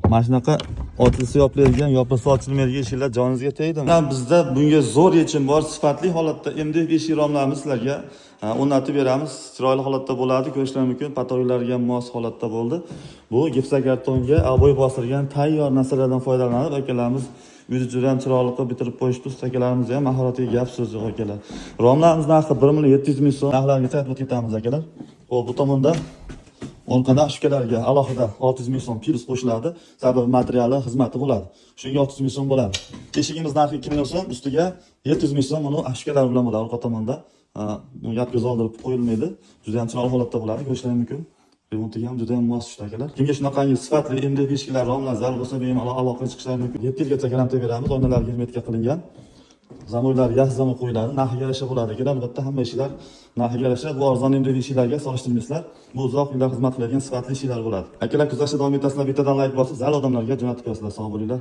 Mana shunaqa ochilsa yopiladigan, yopilsa ochilmaydigan eshiklar joningizga tegdimi? Mana bizda bunga zo'r yechim bor. Sifatli holatda MDF eshik romlarimiz sizlarga o'rnatib beramiz. Chiroyli holatda bo'ladi, ko'rishlar mumkin. Patologlarga ham mos holatda bo'ldi. Bu gipsokartonga обой bosilgan tayyor narsalardan foydalanib, akalarimiz uyni juda ham chiroyli qilib bitirib qo'yishdi. Usta akalarimiz ham mahoratiga gap so'z yo'q, akalar. Romlarimiz narxi 1 700 ming so'm. Narxlarga aytib o'tib ketamiz, akalar. Xo'p, bu tomonda orqada обшивка larga alohida 600 ming so'm plyus qo'shiladi. Sababi materiali, xizmati bo'ladi. Shunga 600 ming so'm bo'ladi. Eshigimiz narxi 2 million so'm, ustiga 700 ming so'm uni обшивка lar bilan bo'ladi orqa tomonda. Bu gapga oldirib qo'yilmaydi. Juda ham chiroyli holatda bo'ladi, ko'rishlari mumkin. Remontiga ham juda ham mos tushdi, akalar. Kimga shunaqangi sifatli MDF eshiklar, romlar zarur bo'lsa, bemalol aloqaga chiqishlari mumkin. 7 yilgacha garantiya beramiz. Oynalar germetika qilingan. Замок lar yaxshi замок qo'yiladi, narxiga yarasha bo'ladi, akalar. Albatta, hamma eshiklar narxiga yarasha. Bu arzon MDF eshiklarga solishtirmaysizlar. Bu uzoq yillar xizmat qiladigan sifatli eshiklar bo'ladi. Akalar, kuzatishda davom etasizlar, bittadan layk bosib, zal odamlarga jo'natib qo'yasizlar. Sog' bo'linglar.